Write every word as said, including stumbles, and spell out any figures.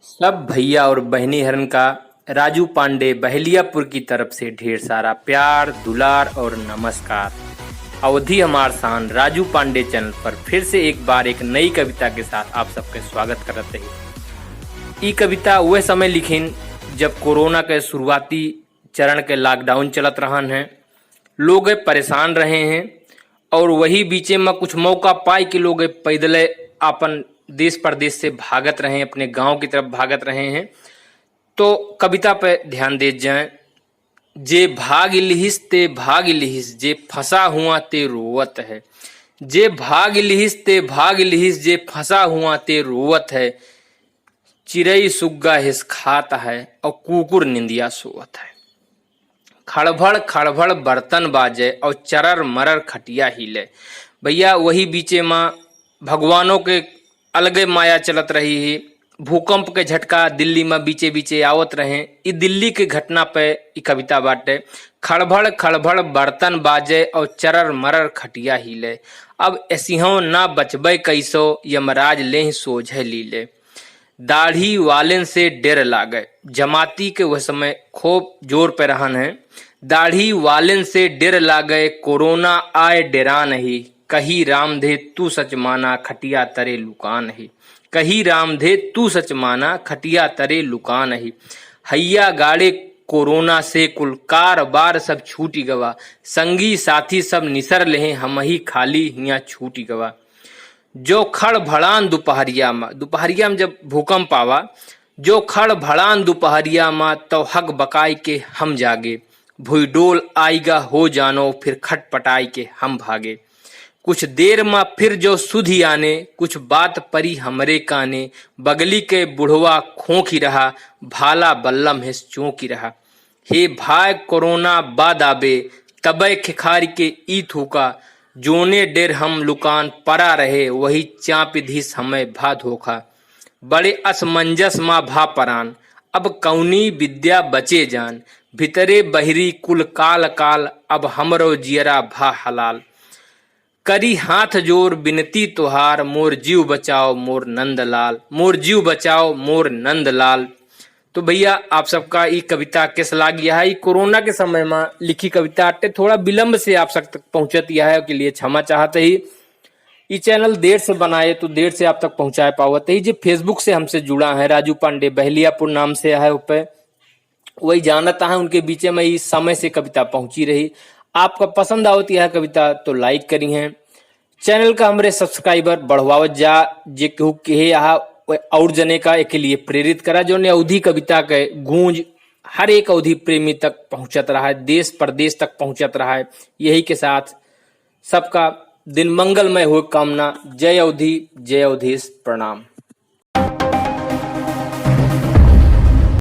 सब भैया और बहनी हरन का राजू पांडे बहलियापुर की तरफ से ढेर सारा प्यार, दुलार और नमस्कार। अवधी हमार शान राजू पांडे चैनल पर फिर से एक बार एक नई कविता के साथ आप सबके स्वागत करत ही। ई कविता वह समय लिखिन जब कोरोना के शुरुआती चरण के लॉकडाउन चलत रहन है, लोग परेशान रहे हैं और वही बीचे में कुछ मौका पाए के लोग पैदले आपन देश परदेश से भागत रहे, अपने गांव की तरफ भागत रहे हैं। तो कविता पे ध्यान दे जाएं। जे भाग लिहिस ते भाग लिहिस, जे फंसा हुआ ते रोवत है। जे भाग लिहिस ते भाग लिहिस, जे फंसा हुआ ते रोवत है। चिरई सुग्गा हिस खात है और कुकुर निंदिया सोवत है। खड़भड़ खड़भड़ बर्तन बाजे और चरर मरर खटिया हिले। भैया, वही बीचे माँ भगवानों के अलगे माया चलत रही ही। भूकंप के झटका दिल्ली में बीचे बीचे आवत रहे। ई दिल्ली के घटना पे ई कविता बाटे। खड़भड़ खड़भड़ बर्तन बाजे और चरर मरर खटिया हिले। अब एसिहों ना बचबे कैसो, यमराज लेह सोझे लीले। दाढ़ी वालेन से डेर लागे। जमाती के वह समय खूब जोर पे रहन है। दाढ़ी वालेन से डेर लागे, कोरोना आए डेरा नहीं। कही रामधे तू सच माना, खटिया तरे लुका नहीं। कही रामधे तू सच माना, खटिया तरे लुका नहीं। हैया गाड़े कोरोना से कुल कार बार सब छूटी गवा। संगी साथी सब निसर लेहे, हमही खाली हियाँ छूटी गवा। जो खड़भड़ान दुपहरिया मा, दुपहरिया में जब भूकंप आवा, जो खड़भड़ान दुपहरिया मा, तौ हक बकाई के हम जागे। भुइडोल आइगा हो जानो, फिर खटपटाई के हम भागे। कुछ देर मा फिर जो सुधि आने, कुछ बात परी हमरे काने। बगली के बुढ़वा खोंखी रहा, भाला बल्लम है चौंकी रहा। हे भाय कोरोना बाद आबे, तबै खेखारि के ई थूका। जोने डेर हम लुकान परा रहे, वही चाँपि धीस हमै भा धोखा। बड़े असमंजस मा भा परान, अब कौनी विद्या बचे जान। भितरे बहिरी कुल काल काल, अब हमरो जियरा भा हलाल। करी हाथ जोर बिनती तोहार, मोर जीव बचाओ मोर नंदलाल, मोर जीव बचाओ मोर नंदलाल। तो भैया, आप सबका ई कविता कैस लाग? यह ई कोरोना के समय में लिखी कविता अटे, थोड़ा विलंब से आप सब तक पहुँचत, यह के लिए क्षमा चाहत ही। ई चैनल देर से बनाए तो देर से आप तक पहुँचाए पावत ही। जे Facebook से हमसे जुड़ा है, राजू पांडे बहलियापुर नाम से है, ऊपर वही जानत है, उनके बीचे में ई समय से कविता पहुँची रही। आपका पसंद आवत यह कविता तो लाइक करी हैं। चैनल का हमरे सब्सक्राइबर बढ़वावत जा, जे केहू केहे यहाँ और जने का एके लिए प्रेरित करा, जो अवधी कविता के गूंज हर एक अवधी प्रेमी तक पहुँचत रहा है, देश परदेश तक पहुँचत रहा है। यही के साथ सबका दिन मंगलमय हो कामना। जय अवधी, जय अवधेश, प्रणाम।